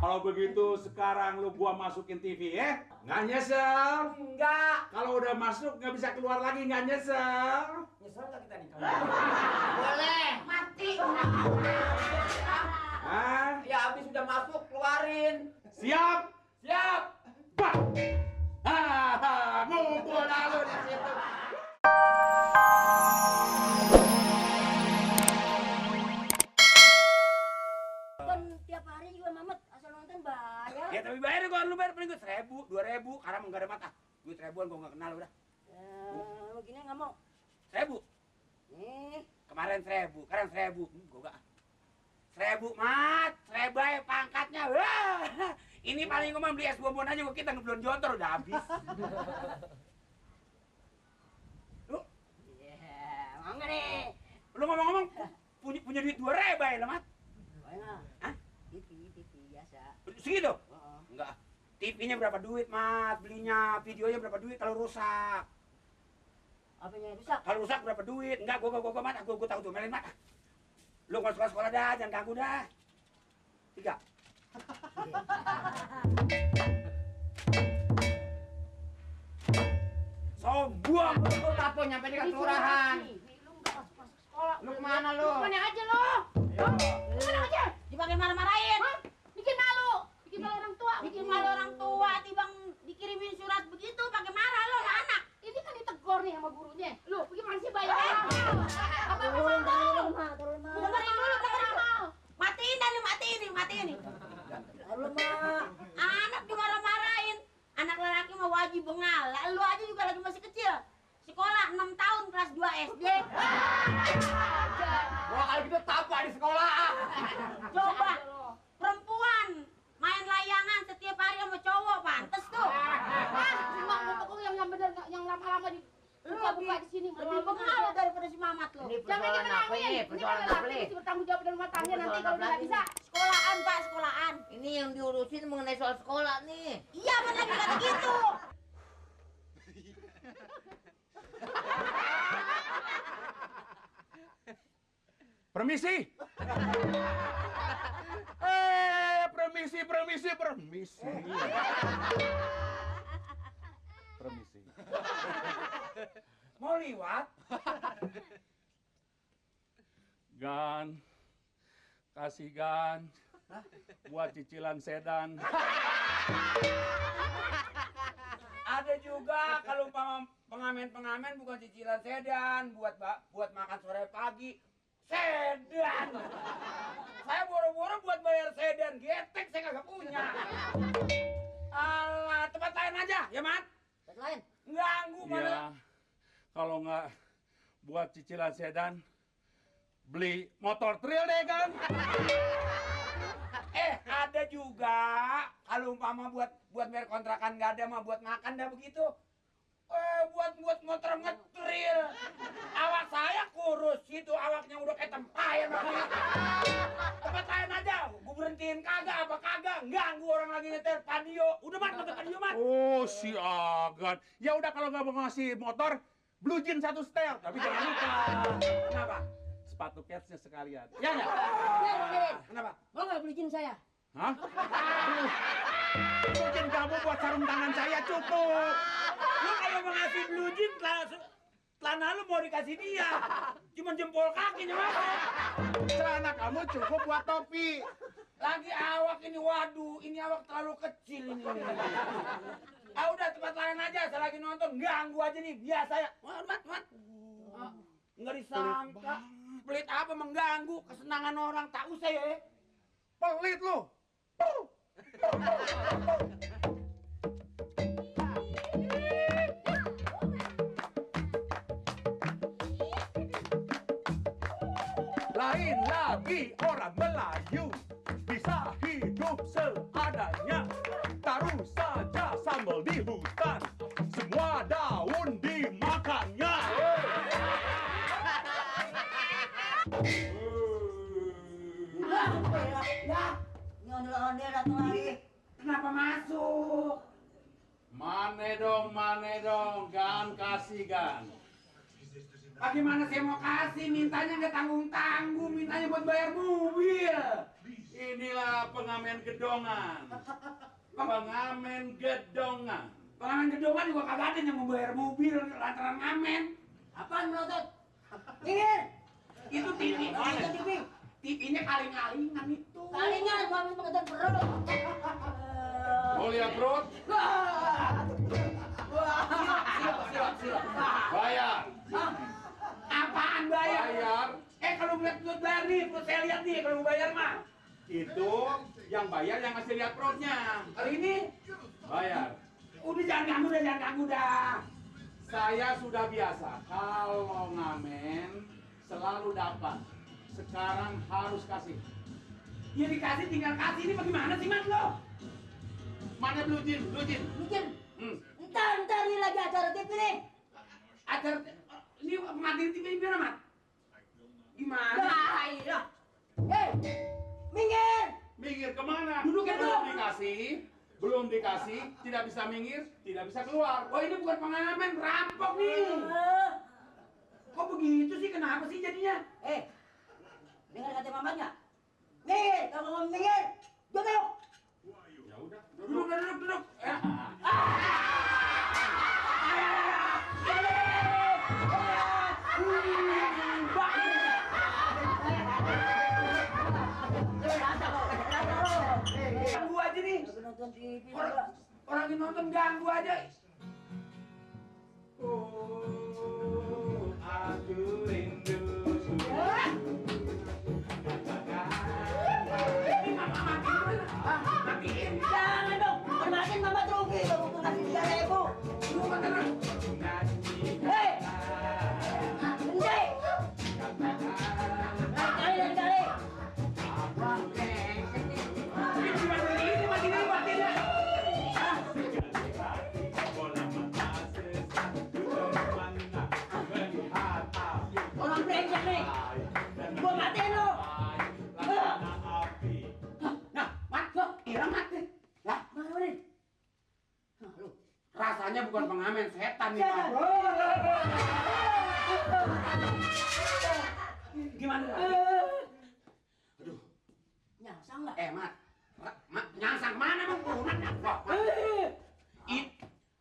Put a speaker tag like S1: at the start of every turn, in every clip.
S1: Kalau begitu sekarang lu gua masukin TV ya? Nggak nyesel?
S2: Enggak.
S1: Kalau udah masuk nggak bisa keluar lagi, nggak nyesel?
S2: Nyesel nggak kita nih?
S3: Boleh. Mati.
S1: Hah?
S2: Ya habis udah masuk keluarin.
S1: Siap?
S2: Siap.
S1: Bah! Ngumpul lalu di situ.
S3: Kan tiap hari juga Mamet asal nonton bayar.
S2: Ya tapi bayar gua, lu bayar paling gua 1.000, 2.000 karena enggak ada mata. Duit 1.000-an gua enggak kenal udah.
S3: Begini nggak mau.
S2: 1.000. Kemarin 1.000, sekarang 1.000. Gua enggak. 1.000 mat, 1.000 pangkatnya. Wah. Ini paling gua beli es bonbon aja gua kita ngebelon jontor udah habis. Lu?
S3: Mau nggak nih?
S2: Lu ngomong-ngomong punya duit 2.000 ya, Mat? Hah?
S3: TV biasa.
S2: Segitu? Enggak. TV-nya berapa duit, Mat? Belinya, videonya berapa duit kalau rusak?
S3: Apanya rusak?
S2: Kalau rusak berapa duit? Enggak, gua Mat, gua tahu tuh, melin Mat. Lu kalau sekolah dah, jangan ganggu dah. 3. Sombong lu tato nyampe di kelurahan.
S3: Lu nggak masuk sekolah.
S2: Lu kemana lu?
S3: Kemana aja lo? Kemana aja? Dipakai marah-marahin. Bikin malu orang tua. Bikin malu orang tua. Tibang dikirimin surat begitu pakai marah lo sama anak. Ini kan ditegur nih sama gurunya. Lu gimana sih bayar? Apa turun dengerin dulu. Matiin dah nih, matiin nih. Lalu mah anak dimarah-marahin. Anak lelaki mah wajib bengal. Lu aja juga lagi masih kecil. Sekolah 6 tahun kelas 2 SD.
S2: Gua kalau gitu tapak di sekolah.
S3: Coba perempuan main layangan setiap hari sama cowok pantes tuh.
S4: Cuma untuk yang benar yang lama-lama di buka-buka di sini
S3: Lebih bengal daripada si Mamat lo.
S4: Jangan dimenangin. Ini kan laki mesti bertanggung jawab dalam rumah tangga nanti kalau dia nggak bisa.
S3: Sekolahan Pak, sekolahan.
S5: Ini yang diurusin mengenai soal sekolah nih.
S3: Iya benar kata gitu.
S1: Permisi. Permisi.
S2: Mau liwat?
S1: Gan, kasih gan, buat cicilan sedan.
S2: Ada juga kalau pengamen bukan cicilan sedan, buat makan sore pagi. Sedan. Saya boro-boro buat bayar sedan, getek saya kagak punya. Alah, tempat lain aja, ya Mat?
S3: Tempat lain.
S2: Ganggu
S1: Ya,
S2: mana?
S1: kalau nggak buat cicilan sedan, beli motor trail deh kan.
S2: Ada juga kalau umpama buat bayar kontrakan nggak ada mah buat makan dah begitu. Buat motor ngetril. Awak saya kurus, itu awaknya udah kayak tempayan banget. Tempat lain aja, gua berhentiin kagak apa kagak, ganggu orang lagi nyetir Padio. Udah Mat, motor Padio Mat.
S1: Oh si Agan, ya udah kalau nggak mau ngasih motor, blue jean 1 setel. Tapi jangan lupa.
S2: Kenapa?
S1: Sepatu Ketsnya sekalian. Ya nggak?
S2: Kenapa?
S3: Mau nggak beli jin saya?
S1: Hah? Blue jean kamu buat sarung tangan saya cukup.
S2: Lu kalau mau ngasih blue jean, celana lu mau dikasih dia. Cuma jempol kakinya mana?
S1: Celana kamu cukup buat topi.
S2: Lagi awak ini, waduh, ini awak terlalu kecil ini. Udah tempat lain aja, saya lagi nonton, ganggu aja nih, biasa ya. Mat. Nggak disangka. Pelit apa mengganggu kesenangan orang, tak usah ya.
S1: Pelit lu. Lain lagi orang Melayu bisa hidup seadanya. Taruh saja sambal di hutan, semua daun dimakannya.
S3: Ini ondel-ondel datang lagi.
S2: Kenapa masuk?
S1: Mane dong, gan kasih gan.
S2: Bagaimana saya mau kasih, mintanya nggak tanggung-tanggung, mintanya buat bayar mobil.
S1: Inilah pengamen gedongan. Pengamen gedongan.
S2: Pengamen gedongan juga kagak ada yang mau bayar mobil lantaran ngamen.
S5: Apaan melotot? Minggir!
S2: Itu TV.
S5: Itu TV.
S2: TV-nya kaling-kalingan itu.
S5: Kalingan, gua habis mengejar perut.
S1: Mau lihat perut?
S2: Silap.
S1: Bayar.
S2: Apaan bayar?
S1: Bayar.
S2: Kalau ngeliat perut bayar nih, perut saya lihat nih kalau mau bayar mah.
S1: Itu yang bayar yang ngasih lihat perutnya.
S2: Kali ini,
S1: Bayar.
S2: udah jangan ganggu dah.
S1: Saya sudah biasa kalau ngamen selalu dapat. Sekarang harus kasih.
S2: Ya dikasih tinggal kasih, ini bagaimana sih mas lo?
S1: Mana Blue Jin?
S5: Mikir.
S1: Hmm.
S5: Ntar nih lagi acara TV nih.
S2: Acara, ini matiin TV ini gimana mat? Gimana?
S5: Nah, iya. Hei, minggir.
S1: Minggir kemana?
S2: Duduk ya,
S1: Belum dikasih, tidak bisa minggir, tidak bisa keluar.
S2: Oh ini bukan pengamen, rampok nih. Kok begitu sih? Kenapa sih jadinya?
S5: Dengar kata mamanya. Minggir, kalau ngomong minggir, duduk.
S1: Ya udah,
S2: Duduk. Ganggu aja nih.
S5: Nonton TV.
S2: Orang yang nonton ganggu aja.
S1: Oh, aku rindu.
S2: Matiin.
S5: Jangan dong, permasin mama rugi. Kamu tuh kasih 3.000.
S2: Lu kan terus.
S5: Hei, berhenti. Lain kali.
S2: Ini matiin ya.
S5: Orang brengsek nih. Gua matiin lu.
S2: Nah, mat lo, hilang mati. Lah,
S5: Mana nih? Nah, lu.
S2: rasanya bukan pengamen, setan nih.
S5: Setan.
S2: Mat. Gimana? Aduh,
S5: Nyangsang nggak?
S2: Mat. Nyangsang mana emang kurang Mat.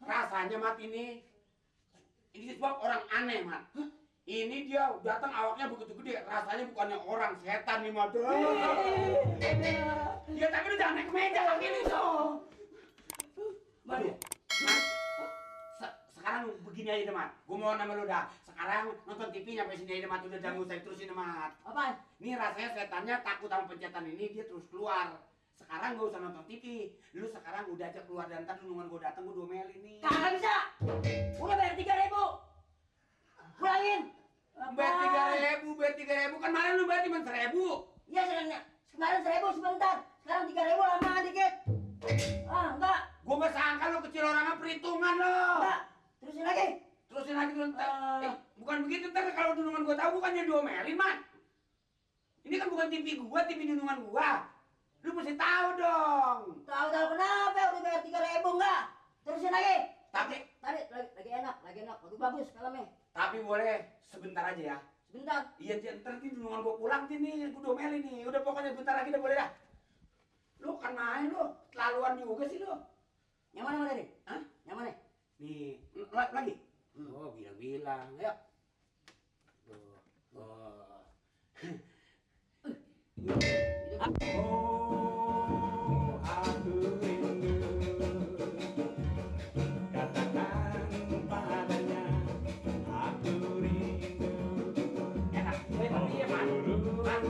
S2: Rasanya mat ini sebab orang aneh mat. Ini dia datang awaknya begitu gede, rasanya bukannya orang, setan nih mat. Ya tapi lu jangan naik meja gini dong. Aduh, Mat. Sekarang begini aja deh mat. Gua mau nama lu dah. Sekarang nonton TV nyampe sini aja mat, udah jangan usah terusin mat.
S5: Apaan?
S2: Ini rasanya setannya takut sama pencetan ini, dia terus keluar. Sekarang gak usah nonton TV. Lu sekarang udah aja keluar dan ntar nungguan gue datang, gue domelin nih.
S5: Kagak bisa. Udah bayar 3.000. Pulangin.
S2: Bayar 3.000 kan malah lu bayar cuma 1.000.
S5: Iya sekarang 1.000 sebentar. Sekarang 3.000 lama dikit. Enggak.
S2: Gue gak sangka lu kecil orangnya perhitungan lo.
S5: Enggak. Terusin lagi.
S2: Terusin lagi dulu ntar. Bukan begitu ntar kalau nunungan gue tahu bukannya domelin mat. Ini kan bukan TV gua, TV nunungan gua. Lu mesti tahu dong.
S5: Tahu kenapa udah bayar 3.000 enggak? Terusin lagi.
S2: Tapi
S5: Lagi enak. Waduh bagus filmnya.
S2: tapi boleh sebentar aja ya.
S5: Sebentar.
S2: Iya, ntar nih nunungan gua pulang nih, gua domelin nih. Udah pokoknya bentar lagi udah boleh dah. Lu kan main lu, terlaluan juga sih lu.
S5: Yang mana nih?
S2: Hah?
S5: Yang mana?
S2: Nih, lagi. Oh, bilang-bilang. Ayo.
S1: Oh, aku rindu. Katakan padanya, aku rindu.
S2: Enak, gue tapi ya, Man. Man,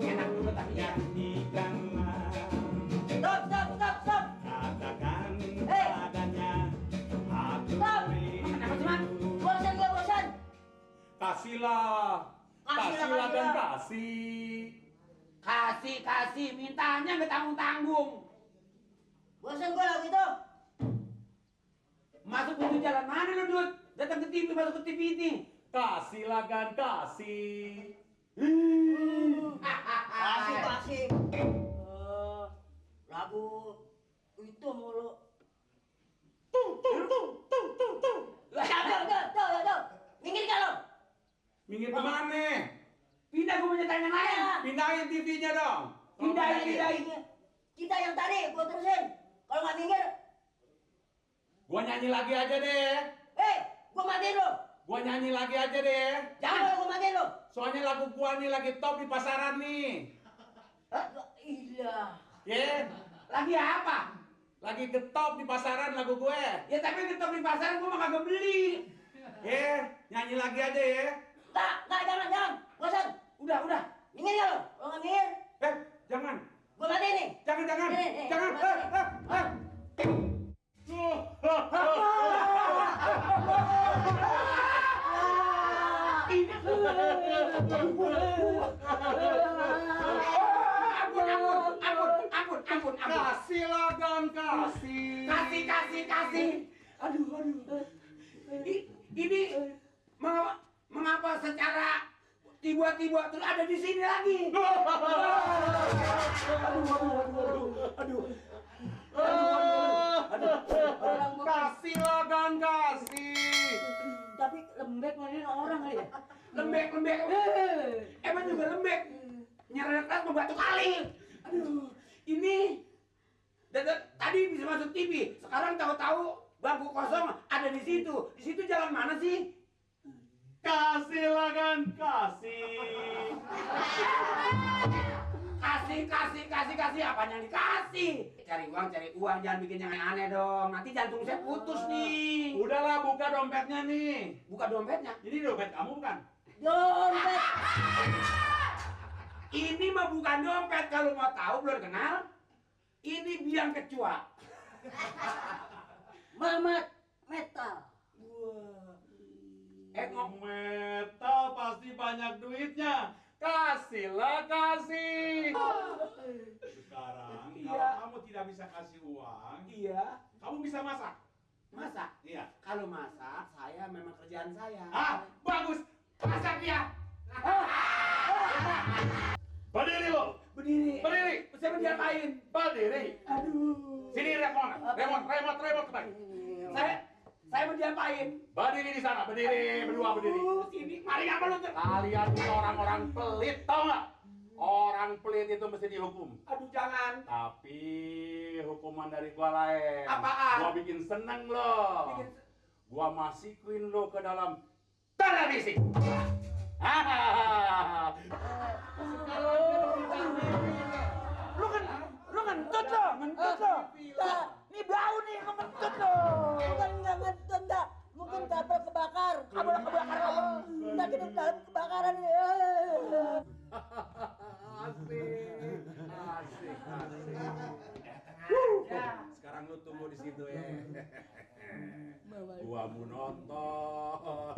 S2: enak juga tapi ya.
S1: Nyanyikanlah,
S5: Stop.
S1: katakan
S5: Hei.
S1: padanya, aku
S5: Stop.
S2: Kenapa sih, Man?
S1: rindu.
S5: Bosan gak bosan?
S1: Kasihlah dan kasih.
S2: Kasih, mintanya nggak tanggung-tanggung.
S5: Bosan gua lagu itu.
S2: Masuk pintu jalan mana lu, Dut? Datang ke TV, masuk ke TV ini.
S1: Kasihlah dan kasih.
S5: Kasih. Lagu itu mulu. Tuh. Minggir kalau.
S1: Minggir kemana?
S2: Pindah gue mau nyetain yang lain.
S1: Pindahin TV-nya dong.
S2: Pindahin.
S5: Kita yang tadi, gua terusin. Kalau nggak minggir,
S1: Gua nyanyi lagi aja deh.
S5: gua matiin lo.
S1: Gua nyanyi lagi aja deh.
S5: Jangan kalau gua matiin lo.
S1: Soalnya lagu gua nih lagi top di pasaran nih.
S5: Iya.
S1: Ya,
S2: Lagi apa?
S1: lagi getop di pasaran lagu gue.
S2: Ya tapi tetap di pasar gua mah kagak beli.
S1: Ya, nyanyi lagi aja ya.
S5: Nggak, jangan. Bosan.
S2: Udah.
S5: Minggir ya lo. Kalau nggak minggir,
S1: Jangan.
S5: gua matiin nih.
S1: Jangan.
S5: Nih,
S1: Jangan.
S5: gua matiin.
S2: Ampun.
S1: Kasihlah dan kasih.
S2: Kasih. Aduh. Ini mengapa secara tiba-tiba terus ada di sini lagi?
S1: Kasihlah dan kasih.
S5: Tapi lembek ngeliatin orang kali ya.
S2: Lembek. Emang juga lembek. Nyeret keras mau batu kali. Aduh, ini tadi bisa masuk TV. Sekarang tahu-tahu bangku kosong ada di situ. Di situ jalan mana sih?
S1: Kasihlah dan kasih.
S2: Kasih apanya yang dikasih? Cari uang, jangan bikin yang aneh dong. Nanti jantung saya putus nih.
S1: Udahlah, buka dompetnya nih.
S2: Buka dompetnya.
S1: Ini dompet kamu bukan?
S5: Dompet.
S2: Ini mah bukan dompet, kalau mau tahu belum kenal. Ini biang kecoa.
S5: Mamat metal.
S1: Metal pasti banyak duitnya. Kasihlah kasih. Sekarang
S2: Iya.
S1: kalau kamu tidak bisa kasih uang,
S2: Iya.
S1: kamu bisa masak.
S2: Masak?
S1: Iya.
S2: Kalau masak, saya memang kerjaan saya.
S1: Bagus. Masak ya. Berdiri lo.
S2: Berdiri. Saya mau diapain?
S1: Berdiri.
S2: Aduh.
S1: Sini remote kembali.
S2: Saya mau diapain?
S1: Berdiri di sana, berdua berdiri.
S2: Sini. Mari apa lu?
S1: Kalian ini orang-orang pelit, tau nggak? Orang pelit itu mesti dihukum.
S2: Aduh, jangan.
S1: Tapi hukuman dari gua lain.
S2: Apaan?
S1: Gua bikin seneng lo.
S2: Bikin-
S1: Gua masukin lo ke dalam televisi.
S2: Lu ngentut lo. Ini bau nih, lu ngentut lo.
S5: Bukan nggak ngentut dah. Mungkin kabel kebakar.
S2: Kabel kebakar apa?
S5: Kita hidup dalam kebakaran ini.
S1: Asik. Sekarang lu tunggu di situ ya. Gua mau nonton.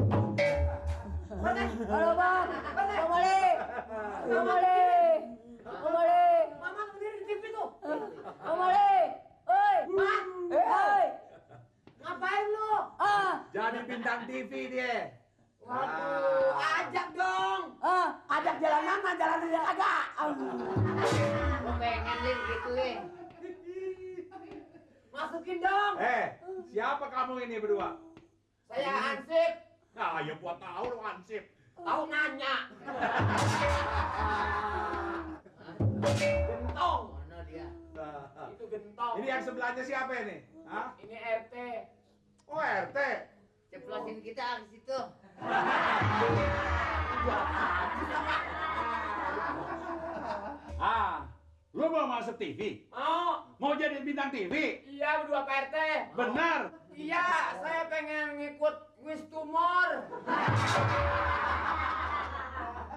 S5: Halo bang, Bang Mali.
S2: Mama sendiri di TV tuh.
S5: Bang Mali. Oi. Oi.
S2: Ngapain lu?
S1: Jadi bintang TV dia.
S2: Waduh, ajak dong. Ajak jalan mana? Jalan yang agak.
S4: Gue pengen nih gituin.
S2: Masukin dong.
S1: Siapa kamu ini berdua?
S2: Saya Hansip.
S1: Nah, ya buat tahu lu ansip.
S2: Tahu nanya. Gentong.
S4: Mana dia?
S2: Itu gentong.
S1: Ini yang sebelahnya siapa ini? Hah?
S2: Ini RT.
S1: Oh, RT.
S4: Ceplosin kita ke situ.
S1: Lu mau masuk TV?
S2: Mau?
S1: Mau jadi bintang TV?
S2: Iya, berdua Pak RT.
S1: Benar.
S2: Iya, saya pengen ngikut kuis tumor.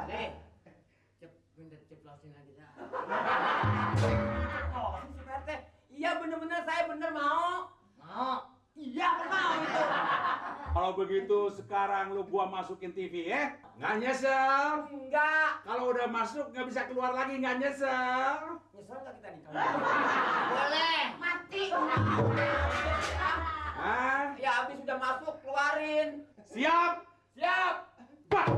S4: Nih. Bener ceplosin aja dah.
S2: Oh, si Pak RT. Iya, bener-bener saya bener mau.
S4: Mau.
S2: Iya, mau itu.
S1: Kalau begitu sekarang lu gua masukin TV ya? Nggak nyesel.
S2: Enggak.
S1: Kalau udah masuk nggak bisa keluar lagi, nggak nyesel.
S2: Nyesel nggak kita nih?
S4: Boleh.
S2: Mati.
S1: Hah?
S2: Ya, habis udah masuk, keluarin.
S1: Siap?
S2: Siap.
S1: Bah!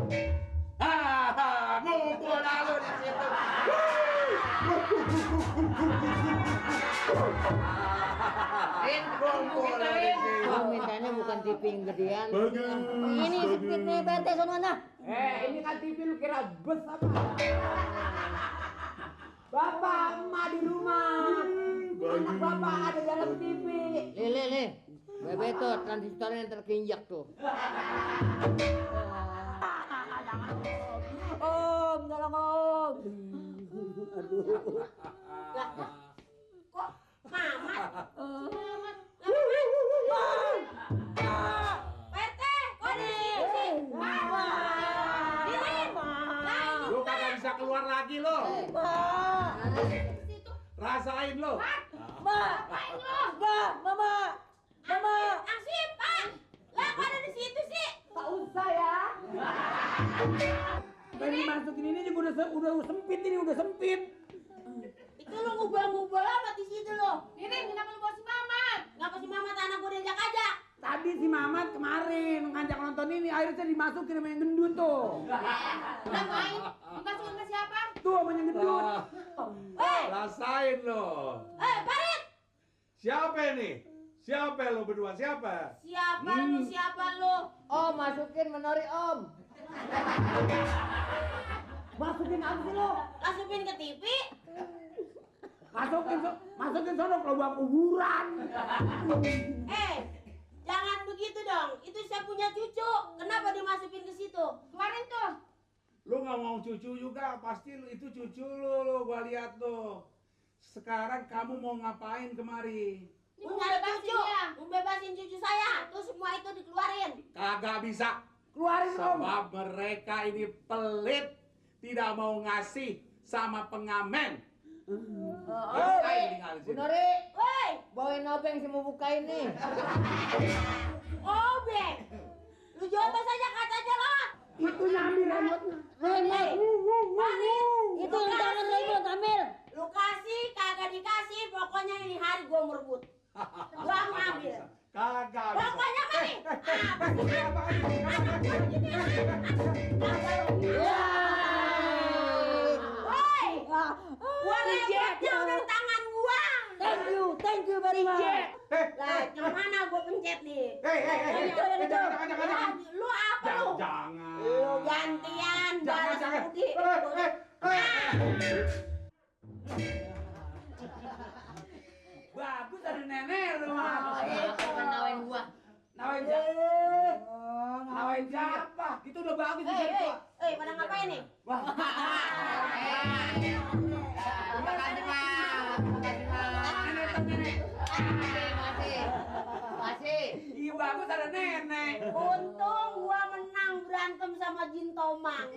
S1: Ngumpul dah lu di situ.
S4: Rin,
S1: Ngumpul
S4: kita
S1: dah di
S4: Rin.
S1: situ.
S6: Gua mintanya bukan TV yang gedean. Ini sempit nih PRT sono mana?
S2: Ini kan TV lu kira bus apa? Bapak,
S5: apa ada dalam TV.
S6: Le. Bebe tuh transistornya yang terkinjak tuh.
S5: Om, tolong Om.
S3: Lah, kok Mamat? PT, kok di sini sih? Dirin,
S1: Lu kagak bisa keluar lagi lo.
S3: situ.
S1: Rasain lo.
S3: Ngapain lo?
S5: Mama.
S3: Asip, Pak. Lah, kok ada di situ sih?
S5: Tak usah ya.
S2: Pengen dimasukin ini juga udah sempit ini, udah sempit.
S3: Itu lo ngubel-ngubel amat di situ lo.
S4: Dirin, kenapa lu bawa si Mamat?
S3: Ngapa si Mamat anak gue diajak aja?
S2: Tadi si Mamat kemarin ngajak nonton ini, akhirnya dimasukin sama yang gendut tuh.
S4: Ngapain? Dimasukin ke siapa?
S2: Tuh sama yang gendut.
S1: Rasain lo.
S3: Farid.
S1: Siapa ini? Siapa lo berdua? Siapa?
S3: Siapa lu? Siapa lu?
S6: Om, masukin menori Om.
S2: Masukin apa sih lo?
S3: Masukin ke TV?
S2: Masukin sono ke lubang kuburan.
S3: Jangan begitu dong. Itu saya punya cucu. Kenapa dimasukin ke situ?
S4: Keluarin tuh.
S1: Lu nggak mau cucu juga? Pasti itu cucu lo gua lihat tuh. Sekarang kamu mau ngapain kemari?
S4: Ini
S3: Mau
S4: mau
S3: nyari
S4: bebasin
S3: cucu.
S4: dia.
S3: Mau bebasin cucu saya. Terus semua itu dikeluarin.
S1: Kagak bisa.
S2: Keluarin Om.
S1: Sebab mereka ini pelit. Tidak mau ngasih sama pengamen. Rasain tinggal di
S6: Bu
S1: sini.
S6: Nori,
S3: Woi,
S6: bawain obeng sih mau bukain nih.
S3: obeng. Lu jotos saja katanya lo.
S2: Itu nyambi remote-nya.
S3: Farid.
S5: Itu yang tangan remote ambil.
S3: Lu kasih, kagak dikasih. Pokoknya ini hari gua merebut. Gua mau ambil.
S1: Kagak bisa.
S3: Pokoknya mari. Apa sih? Anak gua begini. Woi, gua repotnya udah di tangan gua.
S5: Thank you very much.
S3: Lah, yang mana gua pencet nih?
S1: Jangan.
S3: Lu apa lu?
S1: Jangan.
S3: Lu gantian, balas
S1: Jangan.
S3: Budi.
S2: Bagus ada nenek lu mah.
S6: Nawain gua.
S2: Nawain siapa? Nawain siapa? Itu udah bagus bisa tua.
S3: Pada ngapain nih?
S6: Makasih, Pak. Makasih.
S2: Iya bagus ada nenek.
S3: Untung gua menang berantem sama Jin Tomang.